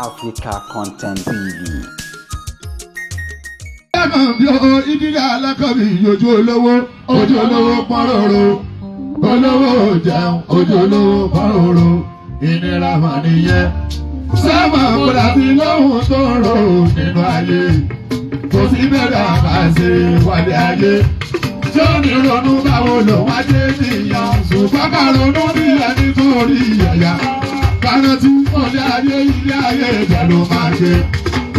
Africa Content TV. Ẹ̀mọ̀ bí o ìdílé alákọ̀bí ojú olówó, ojú olówó pọ́nrọ́rọ́, olówó jẹun, ojú olówó pọ́nrọ́rọ́, ìnira mà nìyẹn. Sẹ́mọ̀ kódà sí lóhùn tó ń rò nínú ayé, kò sí bẹ̀rẹ̀ àbáṣe wálé ayé. Tí ó ní ronú báwo lòun á dé nìyàn, ṣùgbọ́n ká ronú bí ẹni tó rí yàyà. Kárántí ilé ayé, ilé ayé ìjà ló máa ṣe.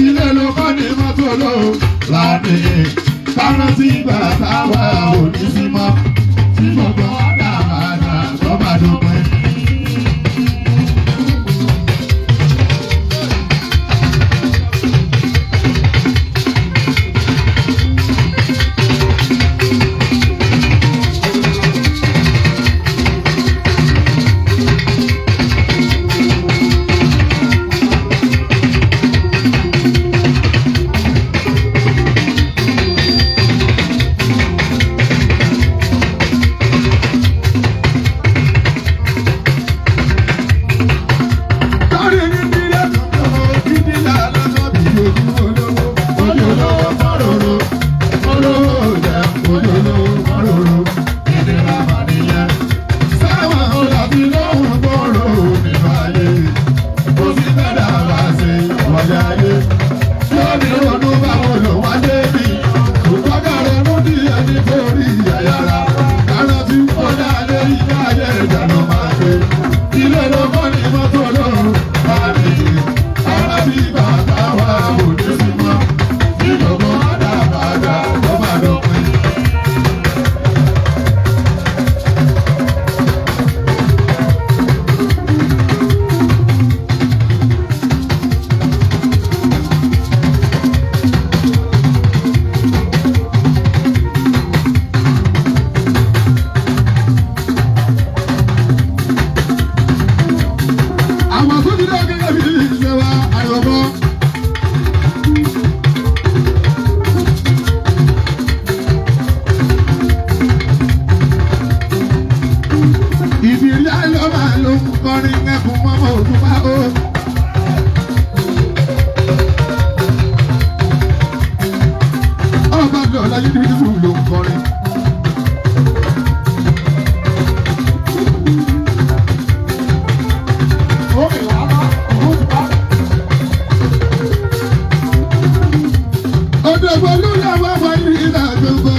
Ilé ló kọ́ ní mọ́tò ló láàánú. Kárántí ìgbà táwa ò ní sí mọ́. Tí gbogbo ọ̀dà àdà tó bá dópin. Torí ìdílé tuntun, ìdílé aláṣọ bí ojú olówó, ojú olówó fọ́rọ̀rọ̀, olówó jẹ́ ojú olówó fọ́rọ̀rọ̀, ìnira mà nìyẹn. Sáwọn ọ̀làbí lóhùn gbòòrò nínú ayé, kò sí bẹ́ẹ̀ àbá ṣe wọlé ayé. Lónìí ronú báwo lò wá débi, ṣùgbọ́n ká ronú díẹ̀ nítorí àyàrá. Kárántí ó dá lé ilé ayé ìjà ló máa ṣe. Ilé ló kọ́ ní mọ́tò ló bá mi. Arábí bàbá wa kò ní sí mọ́. Tí gbogbo àdàbàdà ló máa dópin. Àwọn tó ti dé gẹ́gẹ́ bí ìṣe wa àyọ̀bọ. Ìbírí ayọ̀ máa ló ń kọrin ẹkùn mọ́mọ́ òkú bá ó. Ọba dọ̀la yìí ní ìlú ló ń kọrin. Ọ̀dọ̀gbọ̀ lórí àwọn ọmọ yìí náà gbogbo.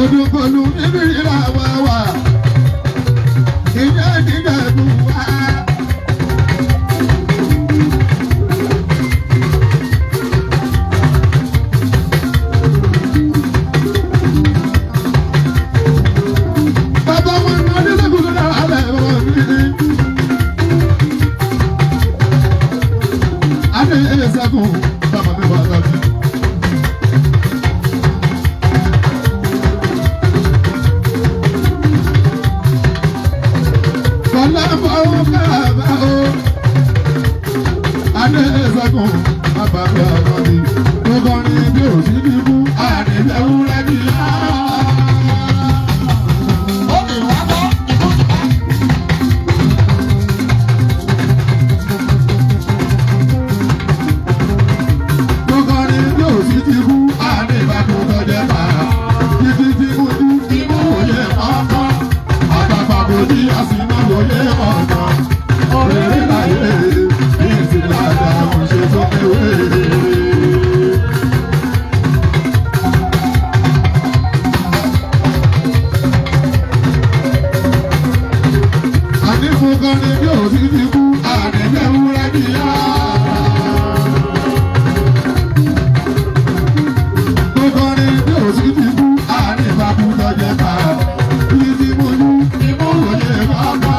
Odògbòlù níbi ìlà wà wà. Ìyá ìdíjà ẹ̀bùn wá. Bàbá wọn ní Adélẹ́kùn ló dára alẹ́ bàbá mi. Adélẹ́sẹ̀kùn bàbá mi wà lọ́dún. Kọ́lá fọwọ́ bàbá o. Adélẹ́sẹ̀kùn bàbá mi wà lọ́dún. Mo kọrin bí òsì kíkú, àdìbẹ̀wúrẹ́ bí yá. Mo kọrin bí òsì ti kú, àdìbàkú tọjẹ́ pa. Títí tí mo dú, imú òye ọkọ. Àtàpà kò ní àsìmọ́ òye ọ̀nà. Òrèrè láyé, ìsìlájà kò ṣe tó kéwé. Àní mo kọrin bí òsì ti kú, àdìbẹ̀wúrẹ́ bí yá. Mo kọrin bí òsì ti kú, àdìbàkú tọjẹ́ pa. Ibi tí mo ní, imú òye pápá.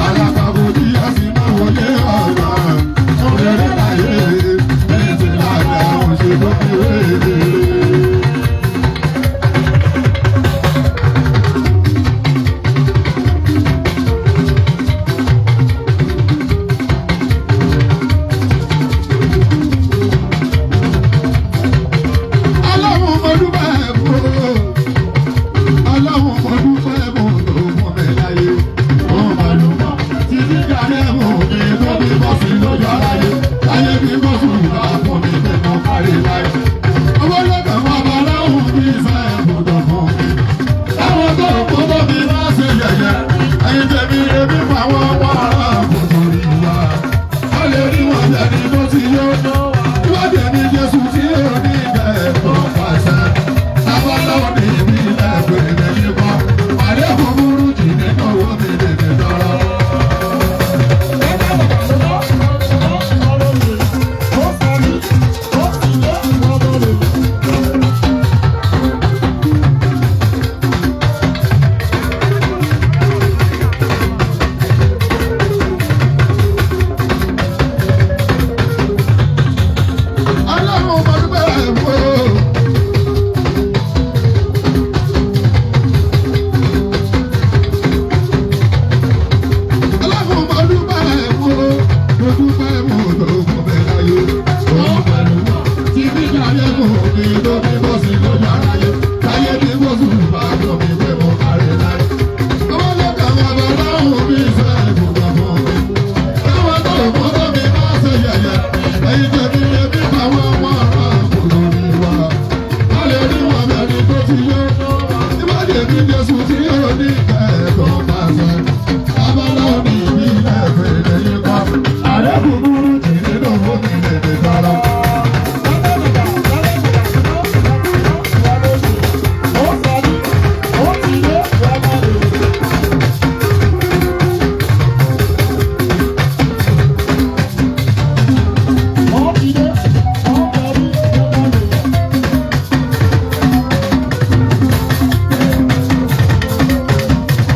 Alábàbò tí a sì máa wọlé ọ̀nà. Òrèrè láyé, èsì láyé, àwọn ṣe tó fi wéde. fún mi pé mo kárí láì. Ọmọ lọ́kàn bàbá láwùn mi fẹ́ ìbùkún fún mi. Káwọn tó mú tó mi bá ṣe yẹ̀yẹ̀. Ẹyin tẹ̀mí ẹbí báwọn ọmọ ọ̀rọ̀ àbúrò mi wá. A lè rí wọn mẹ́rin tó ti yó. Ìwádìí mi Jésù tí yóò ní ẹ̀ẹ́dọ̀ máa ṣe. Abala òní ìbílẹ̀ fèrè yín kọ́. Ààrẹ búburú jì nínú omi lè dè tọrọ.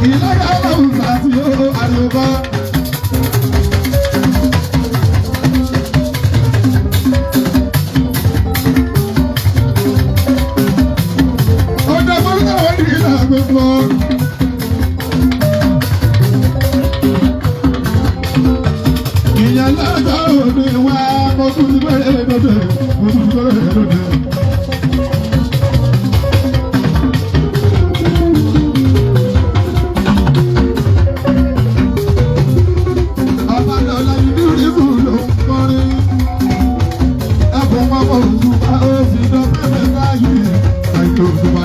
Ìlànà ọlọ́run àti àlùbọ́. Ọ̀dọ̀ mọ́tò wọ́n ní ìlànà gbogbo. Ìyẹn lọ́jọ́ òní wá, mo tún ti bẹ̀rẹ̀ lóde, mo tún ti bẹ̀rẹ̀ lóde. Abálọ́lá ìdúrísù ló ń kọrin. Ẹkùn ọmọ òṣùpá ó sì lọ pẹ́pẹ́ láàyè àìtó òṣùpá.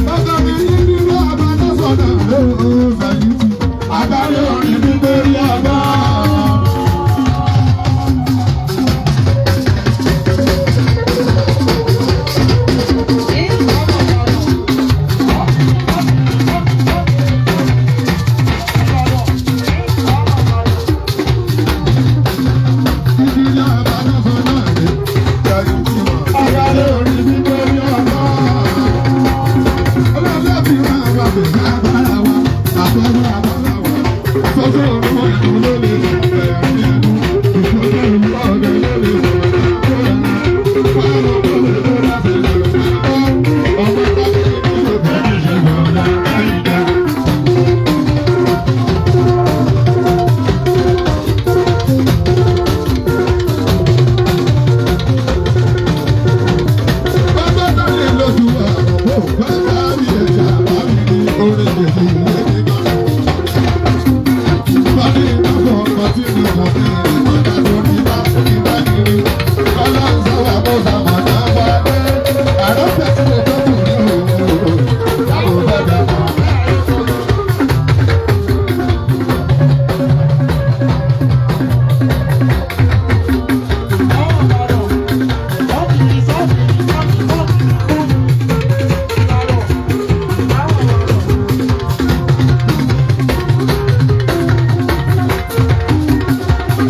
Bàbá mi yí nínú abánásọ̀nà ló ń ṣàyíṣì. Agbárí orin gbígbé rí àgbá. Ìdílé abánásọ̀nà rè ṣàyíṣì. Agbárí orin gbígbé rí àgbá. Ọlọ́lá fi máa wà bẹ̀rẹ̀ agbára wa, àbẹ̀rẹ̀ agbára wa. Sọ́sọ́ ọ̀rọ̀ ẹ̀kọ́ ló lè sọ̀rọ̀ ẹ̀rí ẹ̀kú. Ìṣọ́jọ́ ìlú ọ̀dẹ ló lè sọ̀rọ̀ ẹ̀kọ́ ẹ̀kú. Wọ́n lọ bọ̀ lè bá ṣe lè sọ̀rọ̀ ọmọ bá ṣe ní ìṣòro ìṣègùn ọ̀la ẹ̀yìndá. Bàbá dálé lójú àrùn, bàbá mi ẹ̀yà bá mi ní orin gbèsè ìwé kíkọ́. Bọ́lí ìdábọ̀ ọkọ̀ tí mi kò ní ìmọ̀ta tó ní bá ní bá kiri. Bọ́lá ń sáwà bó sàmọ̀ náà bá dé. Àrùn pẹ̀sìlẹ̀ tó kù ní òun. Táwọn bá dà.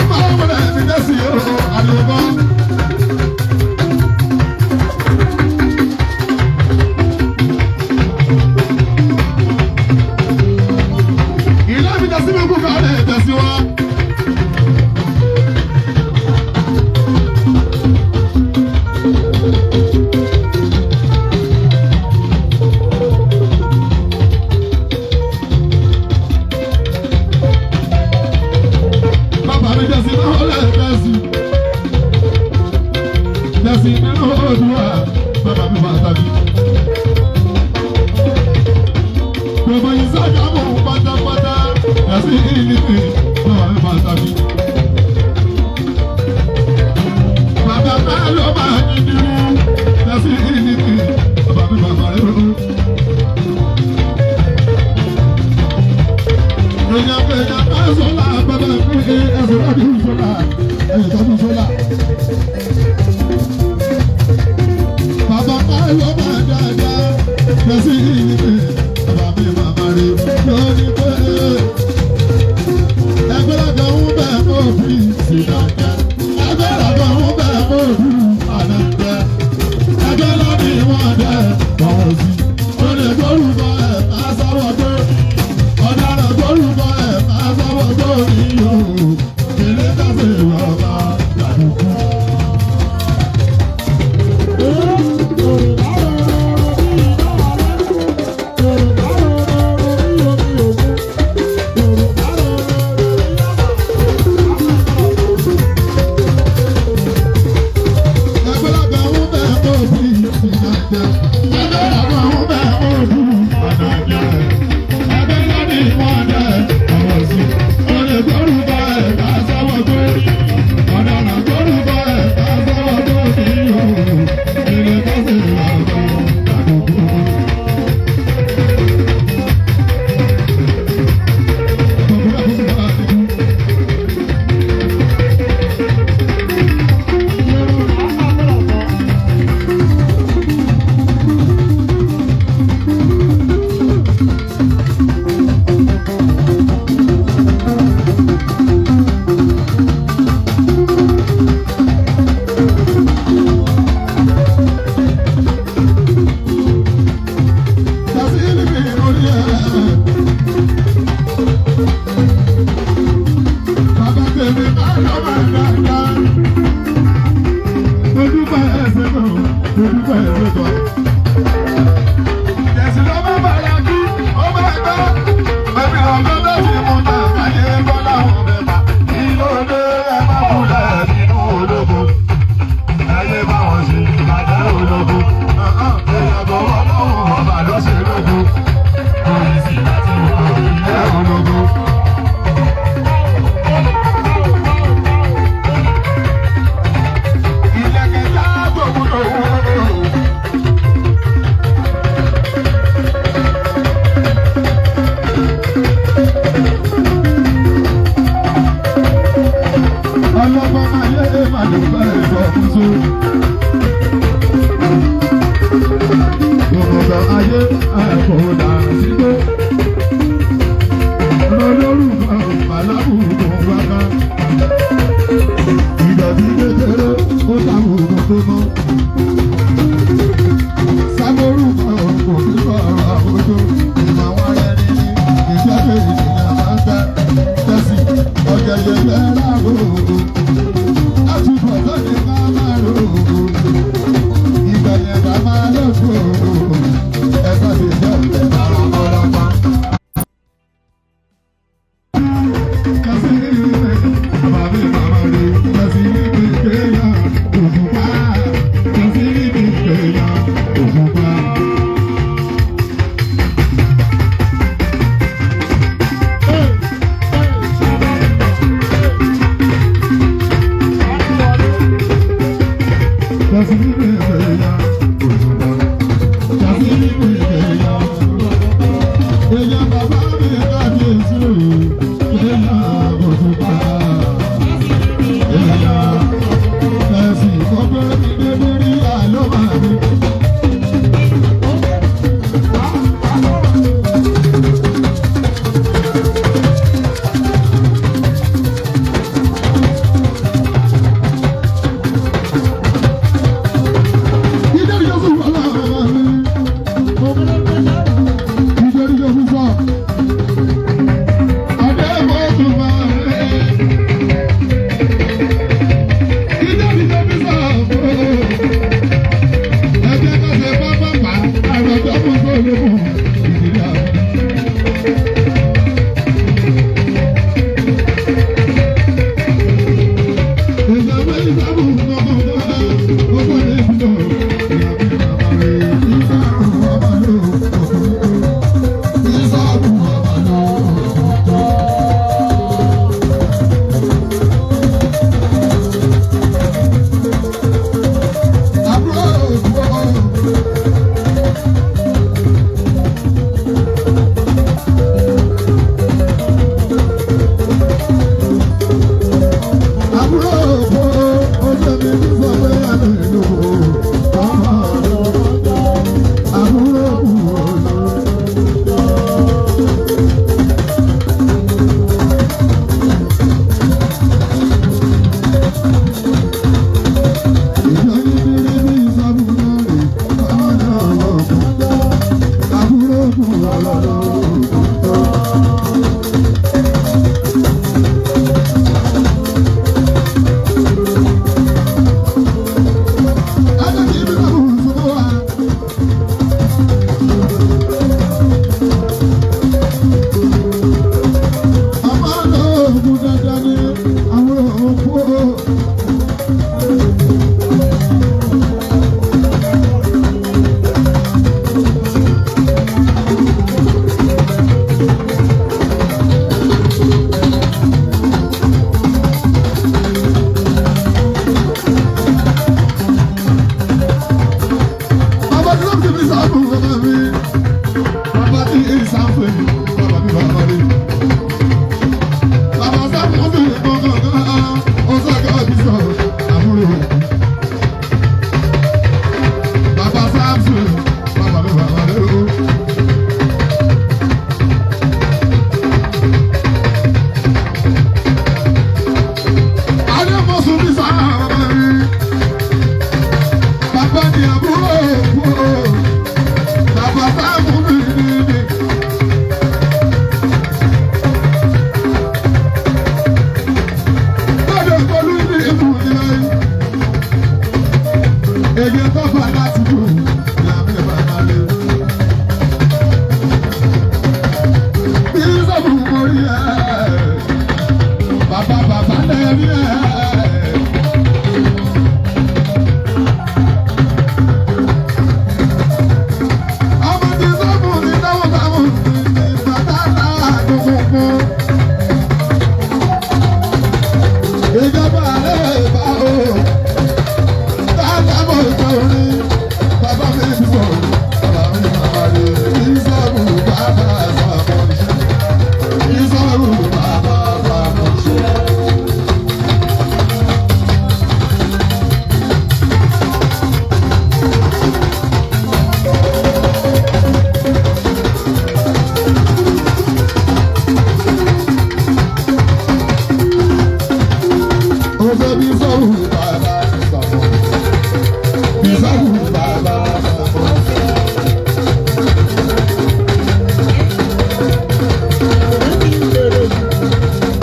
Báwo lẹ ti dẹ́ sí o, àlùbọ́? Ìlú mi dẹ̀ sí mi kú kálẹ̀ tẹ̀sí wa. Bàbá mi jẹ́sí náà lè jẹ́sí. Jẹ́sí nínú Oòduà, bàbá mi máa tàbí. Gbogbo ìsájà mò ń pátápátá, jẹ́sí ìlíkì, bàbá mi máa tàbí. Bàbá bẹ́ẹ̀ ló máa ní dúró, jẹ́sí ìlíkì, bàbá mi máa bàrẹ̀ rú. Èèyàn fẹ̀yà bá sọ́lá, bàbá mi ẹ̀sùn láti sọ́lá, ẹ̀yìn tó sọ́lá. Bàbá máa lọ máa dáadáa, lọ sí ìlú bàbá mi màmá rè lórí pé ẹgbẹ́ kan ń bẹ̀ mọ́ fi sí dáadáa. Ẹgbẹ́ kan ń bẹ̀ mọ́ fi àdáńdá. Ẹgbẹ́ lọ́dí wọn dẹ̀ bọ̀wọ̀ sí. Olè tórúkọ ẹ̀ máa sáwọ́ tó. Ọ̀daràn tórúkọ ẹ̀ máa sáwọ́ tó ní yòó. Kèlé kásẹ̀ ìwọ̀n làdùkú. Yorùbá Bàbá tí ló fi sáfù bàbá mi. Bàbá tí ìsáfù bàbá mi bàbá mi. Bàbá sáfù mi gbọ̀ngàn ó sọ̀kọ̀ bí sọ àbúrò. Bàbá sáfù bàbá mi bàbá mi o. Adémọ̀sùn mi sáà bàbá mi. Bàbá ni àbúrò òkú o. Bàbá sáàmù mi ni. Lọ́dọ̀ pẹ̀lú ní ìlú ìlẹ̀. Èyí tó fà láti kú làbẹ́ bàbá lé. Bí sọ́ọ̀bù mo rí ẹ̀. Bàbá bàbá lẹ́rí ẹ̀. Ọmọ tí sọ́ọ̀bù ní dáwọ́ sáwọn ní bàtà gbogbogbò. Ìjọba rẹ̀ bá o, bàbá mo sọ̀rí, bàbá mi sọ̀rọ̀, bàbá mi bàbá mi, ìsọ̀rù bàbá sàmọ̀ ṣe, ìsọ̀rù bàbá sàmọ̀ ṣe. Ó fẹ́ bí sọ̀rù bàbá sàmọ̀, bí sọ̀rù bàbá sàmọ̀ ṣe.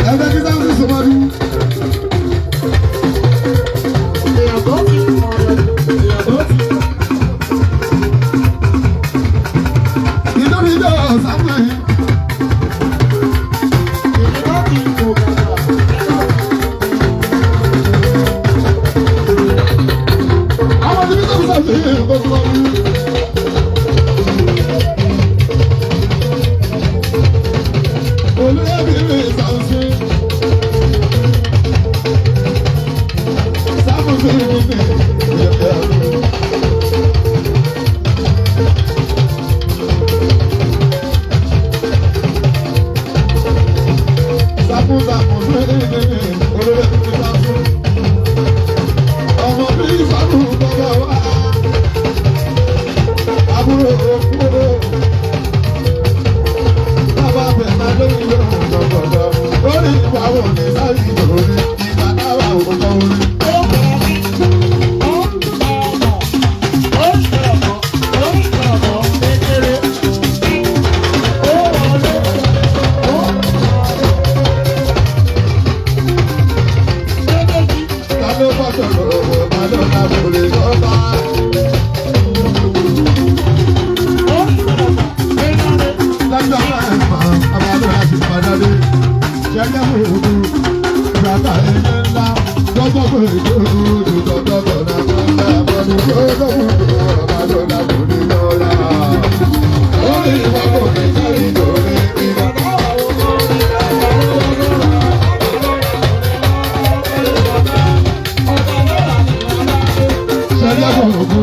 Ẹgbẹ́ kí sáà ń sọ̀rọ̀ bí. Ìdórí ìjọ Samuel. Àwọn tí bísọ̀ bísọ̀ sí ìgbésọ̀ bí. Olóyè mi sàǹsì. Sàmùsì mi mi ìyẹ̀kẹ́ mi. Sàmùsàmù sí mi mi olóyè mi sàǹsì. Ọmọ bí sàmù bàbá wa. Àbúrò òkú. Bàbá bẹ̀ máa lórí lóhùn gbọ̀ngbọ̀ngbọ̀. Lórí ìwà wo ni sáré lórí? Ìgbà táwa ò kọ́ orí. Ta ló bá sọ̀rọ̀? Ta ló bá wọlé lọ́ba? Lọ́jọ́ máa ń mọ ọba ló láti padà dé. Ṣẹ́jẹ́ mú òdu, ìgbàgbà ẹyẹ ńlá. Lọ́jọ́ pé ètò òdu tọ̀tọ̀tọ̀ náà máa ń bá àbọ̀dù. Lọ́jọ́ mú òdu, ọba ló láti wọlé lọ́la. Lórí ìwà kò ní sáré lórí ìgbà táwa ò kọ́ orí. Ṣẹ́jẹ́ mú òdu.